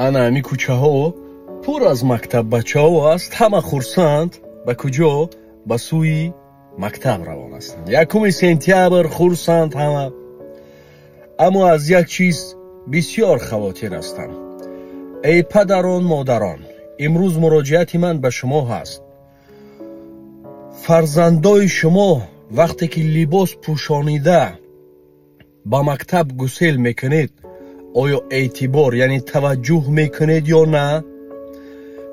Ана ҳами кӯчаҳо пур аз мактаббачаҳо аст, ҳама хурсанд. Ба куҷо? Ба сӯи мактаб равон ҳастанд. 1 сентябр хурсанд ҳама. Аммо аз як чиз бисёр хавотир ҳастам. Эй падарон, модарон, имрӯз муроҷиати ман ба шумо ҳаст. Фарзандои шумо вақте ки либос пӯшонида ба мактаб гусел мекунед, оё эътибор, яъне таваҷҷӯҳ мекунед ё на?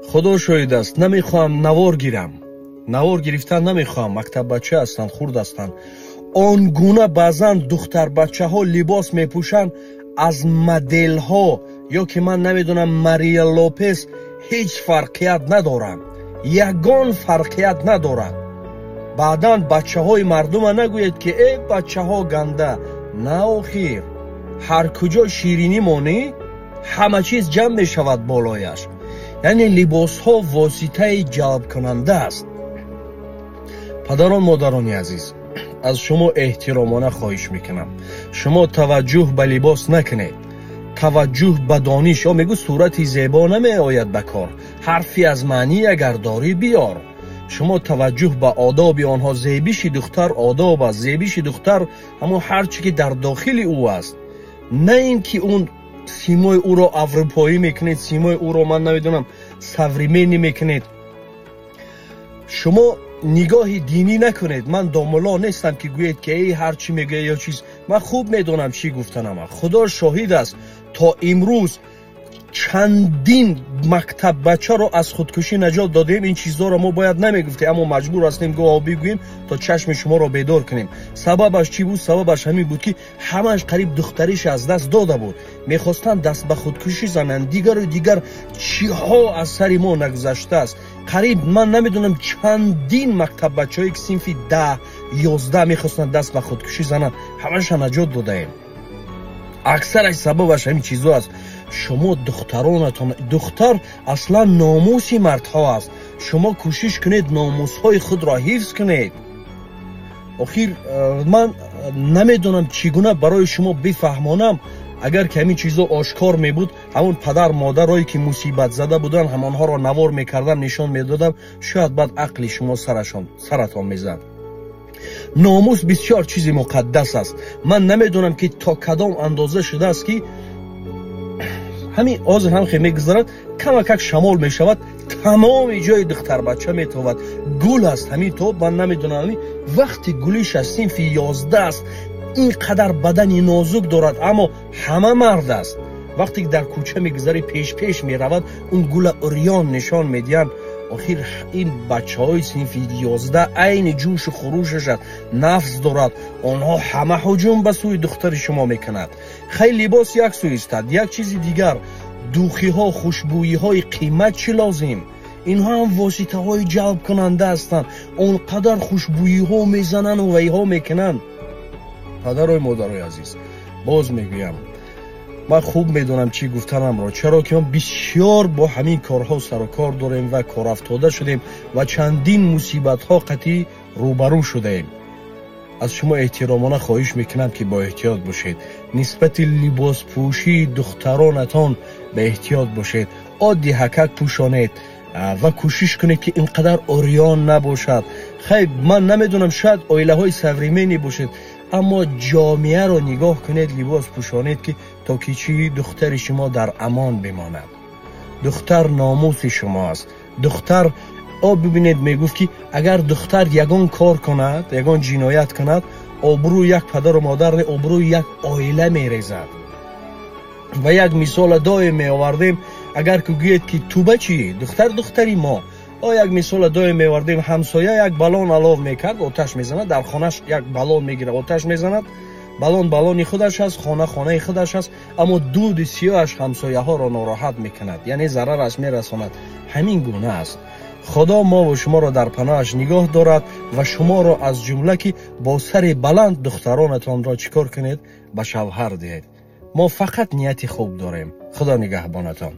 Худо шоҳид аст, намехоҳам навор гирам. Навор гирифтан намехоҳам. Мактаббача ҳастанд, хурд ҳастанд. Он гуна баъзан духтарбачаҳо либос мепӯшанд аз моделҳо ё ки ман намедонам Мария Лопес, ҳеҷ фарқият надоранд. Ягон фарқият надоранд. Баъдан бачаҳои мардума нагӯед ки э бачаҳо ганда. На, охир ҳар куҷо ширинӣ монӣ, ҳама чиз ҷамъ мешавад болояш. Яъне либосҳо воситаи ҷалбкунанда аст. Падарон, модарони азиз, аз шумо эҳтиромона хоҳиш мекунам, шумо таваҷҷӯҳ ба либос накунед, таваҷҷӯҳ ба дониш. Ё мегӯ сурати зебо намеояд ба кор, ҳарфи аз маънӣ агар дорӣ биёр. Шумо таваҷҷӯҳ ба одоби онҳо. Зебиши духтар одоб аст, зебиши духтар ҳамон ҳар чӣ ки дар дохили ӯ аст, на ин ки он симои ӯро аврупоӣ мекунед, симои ӯро ман намедонам современный мекунед. Шумо нигоҳи динӣ накунед. Ман домулло нестам ки гӯед ки эй ҳар чӣ мегӯяд ё чиз. Ман хуб медонам чӣ гуфтанам. Худо шоҳид аст, то имрӯз чандин мактаббачаро аз худкушӣ наҷот додем. Ин чизҳоро мо бояд намегуфтем, аммо маҷбур ҳастем гоҳо бигӯем то чашми шуморо бедор кунем. Сабабаш чӣ буд? Сабабаш ҳамин буд ки ҳамааш қариб духтариш аз даст дода буд, мехостанд даст ба худкушӣ зананд. Дигару дигар чиҳо аз сари мо нагузаштааст. Қариб ман намедонам чандин мактаббачаҳое ки синфи 10, 11 мехостанд даст ба худкушӣ зананд, ҳамаша наҷот додаем. Аксараш сабабаш ҳамин чизҳо аст. Шумо духтаронатон, духтар аслан номуси мардҳо аст. Шумо кӯшиш кунед номусҳои худро ҳифз кунед. Охир ман намедонам чӣ гуна барои шумо бифаҳмонам. Агар ки ҳамин чизҳо ошкор мебуд, ҳамон падар модарое ки мусибатзада буданд, ҳамонҳоро навор мекардам, нишон медодам, шояд баъд ақли шумо саратон мезад. Номус бисёр чизи муқаддас аст. Ман намедонам ки то кадом андоза шудааст ки ҳамин ҳозир ҳам хе мегузарад, камакак шамол мешавад, тамоми ҷои духтарбача метовад. Гул аст ҳамин тоб, ман намедонам ҳамин вақти гулиш аз синфи 11 аст, ин қадар бадани нозук дорад, аммо ҳама мард аст. Вақте ки дар кӯча мегузари, пеш-пеш меравад, он гула урён нишон медиҳанд. Охир ин бачаҳои синфи 11 айни ҷӯшу хурӯшаш аст, нафс дорад. Онҳо ҳама ҳуҷум ба сӯи духтари шумо мекунад. Хай либос як сӯ истад, як чизи дигар, духиҳо, хушбӯиҳои қимат чӣ лозим? Инҳо ҳам воситаҳои ҷалбкунанда ҳастанд. Он қадар хушбӯиҳо мезананд ва вайҳо мекунанд. Падарой, модарои азиз, боз мегӯям, ман хуб медонам чӣ гуфтанамро, чаро ки мо бисёр бо ҳамин корҳо сару кор дорем ва корафтода шудем ва чандин мусибатҳо қатъӣ рӯбарӯ шудаем. Аз шумо эҳтиромона хоҳиш мекунам ки бо эҳтиёт бошед. Нисбати либоспӯшии духтаронатон ба эҳтиёт бошед. Оддӣ ҳакак пӯшонед ва кӯшиш кунед ки ин қадар урён набошад. Хай ман намедонам, шояд оилаҳои современный бошед, аммо ҷомеаро нигоҳ кунед, либос пӯшонед ки то ки чӣ духтари шумо дар амон бимонад. Духтар номуси шумо аст. Духтар, бибинед, мегуфт ки агар духтар ягон кор кунад, ягон ҷиноят кунад, обрӯи як падару модар, обрӯи як оила мерезад. Ва як мисола доим меовардем, агар ки гӯед ки туба чӣ? Духтар духтари мо. Як мисола доим меовардем, ҳамсоя як баллон алов мекард, оташ мезанад, дар хонаш як баллон мегирад, оташ мезанад. Баллон баллони худаш аст, хона хонаи худаш аст, аммо дуди сиёҳаш ҳамсояҳоро нороҳат мекунад, яъне зарараш мерасонад. Ҳамин гуна аст. Худо мо ва шуморо дар паноҳаш нигоҳ дорад ва шуморо аз ҷумла ки бо сари баланд духтаронатонро чӣ кор кунед? Ба шавҳар диҳед. Мо фақат нияти хуб дорем. Худо нигаҳбонатон.